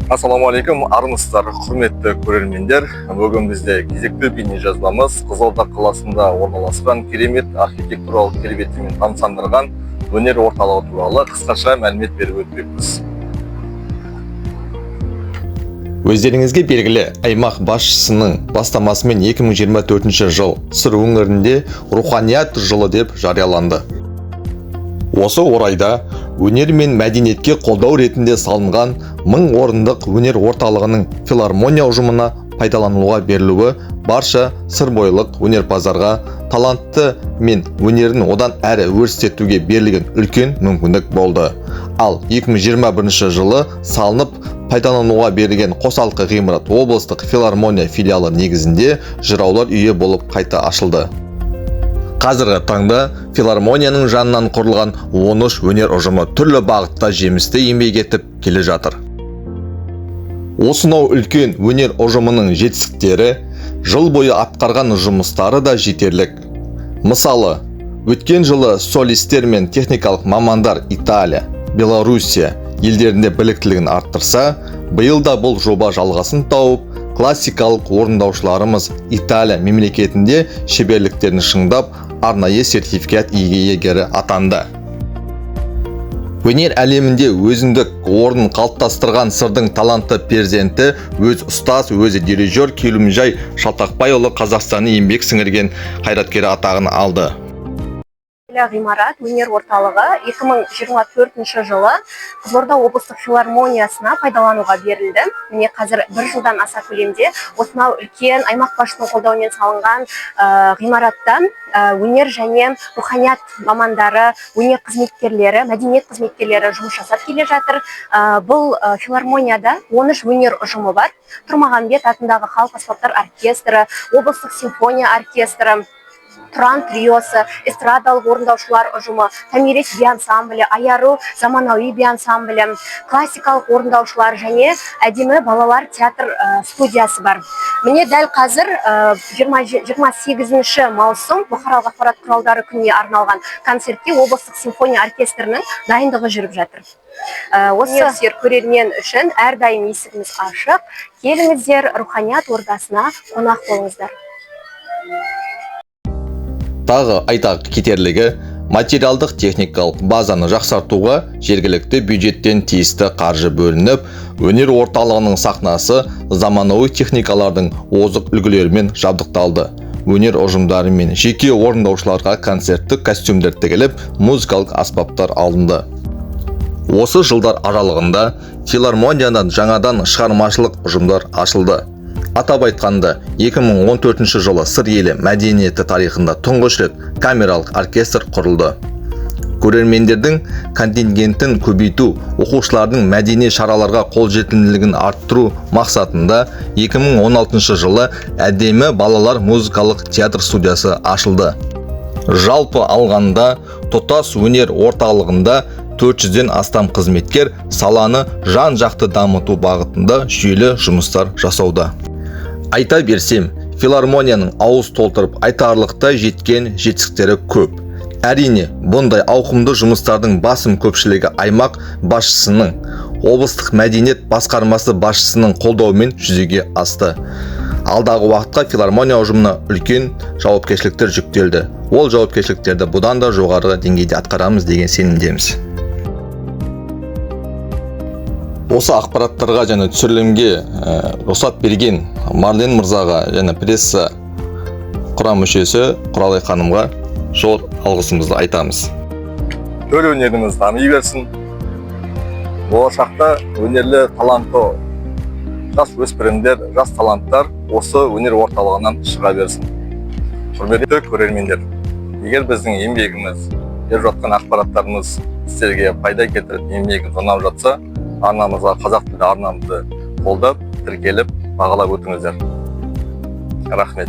Ассалаумағалейкум, армысыздар, құрметті көрермендер! Бүгін бізде кезекті бейнежазбамыз Қызылорда қаласында орналасқан керемет архитектуралық келбетімен тамсандырған өнер орталығы туралы қысқаша мәлімет беріп өтпекпіз. Өздеріңізге белгілі, аймақ басшысының бастамасымен 2024 жыл Сыр өңірінде Руханият жылы деп жарияланды. Осы орайда өнер мен мәдениетке қолдау ретінде салынған 1000 орындық өнер орталығының филармония ұжымына пайдалануға берілуі барша сырбойлық өнерпаздарға талантты мен өнерін одан әрі өрістетуге берілген үлкен мүмкіндік болды. Ал 2021 жылы салынып, пайдалануға берілген қосалқы ғимарат облыстық филармония филиалы негізінде жыраулар үйі болып қайта ашылды. Қазіргі таңда филармонияның жанынан құрылған 13 өнер ұжымы түрлі бағытта жемісті еңбек етіп келе жатыр. Осынау үлкен өнер ұжымының жетістіктері, жыл бойы атқарған жұмыстары да жетерлік. Мысалы, өткен жылы солистер мен техникалық мамандар Италия, Белоруссия елдерінде біліктілігін арттырса, биыл да бұл жоба жалғасын тауып, классикалық орындаушыларымыз Италия мемлекетінде шеберліктерін шыңдап, арнайы сертификат иегері атанды. Өнер әлемінде өзіндік орнын қалыптастырған Сырдың талантты перзенті, өз ұстаз, өзі дирижер Келімжай Шалтақбайұлы Қазақстанның еңбек сіңірген қайраткері атағын алды. Ғимарат, өнер орталығы 2024 жылы Қызылорда облыстық филармониясына пайдалануға берілді. Міне, қазір бір жылдан аса көлемде осынау үлкен аймақ басшысының қолдауымен салынған ғимаратта өнер және руханият мамандары, өнер қызметкерлері, мәдениет қызметкерлері жұмыс жасап келе жатыр. Бұл филармонияда 13 өнер ұжымы бар: Тұрмағамбет атындағы халық аспаптар оркестрі, облыстық симфония оркестрі, Тұран триосы, эстрадалық орындаушылар ұжымы, Томирис би ансамблі, Аяру заманауи би ансамблі, классикалық орындаушылар және әдемі балалар театр студиясы бар. Міне, дәл қазір 28 маусым, бұқаралық ақпарат құралдары күніне арналған концертке облыстық симфония оркестрінің дайындығы жүріп жатыр. Осы сүйер көрермен үшін әрдайым есігіміз ашық. Келіңіздер, руханият ордасына қонақ болыңыздар! Тағы айта кетерлігі, материалдық техникалық базаны жақсартуға жергілікті бюджеттен тиісті қаржы бөлініп, өнер орталығының сахнасы заманауи техникалардың озық үлгілерімен жабдықталды. Өнер ұжымдары мен жеке орындаушыларға концерттік костюмдер тігіліп, музыкалық аспаптар алынды. Осы жылдар аралығында филармониядан жаңадан шығармашылық ұжымдар ашылды. Атап айтқанда, 2014 жылы Сыр елі мәдениеті тарихында тұңғыш рет камералық оркестр құрылды. Көрермендердің контингентін көбейту, оқушылардың мәдени шараларға қолжетімділігін арттыру мақсатында 2016 жылы әдемі балалар музыкалық театр студиясы ашылды. Жалпы алғанда, тұтас өнер орталығында 400-ден астам қызметкер саланы жан-жақты дамыту бағытында жүйелі жұмыстар жасауда. Айта берсем, филармонияның ауыз толтырып айтарлықтай жеткен жетістіктері көп. Әрине, бұндай ауқымды жұмыстардың басым көпшілігі аймақ басшысының, облыстық мәдениет басқармасы басшысының қолдауымен жүзеге асты. Алдағы уақытқа филармония ұжымына үлкен жауапкершіліктер жүктелді. Ол жауапкершіліктерді бұдан да жоғары деңгейде атқарамыз деген сенімдеміз. Осы ақпараттарға және түсірілімге рұқсат берген Марлен мырзаға және пресса құрам мүшесі Құралай ханымға зор алғысымызды айтамыз. Төл өнеріміз дами берсін! Болашақта өнерлі, талантты жас өспірімдер, жас таланттар осы өнер орталығынан шыға берсін. Құрметті көрермендер, егер біздің еңбегіміз, беріп жатқан ақпараттарымыз сіздерге пайда келтіріп, еңбегіміз ұнап жатса, арнамызға, қазақ тілді арнамызды қолдап, тіркеліп, бағалап өтіңіздер. Рахмет!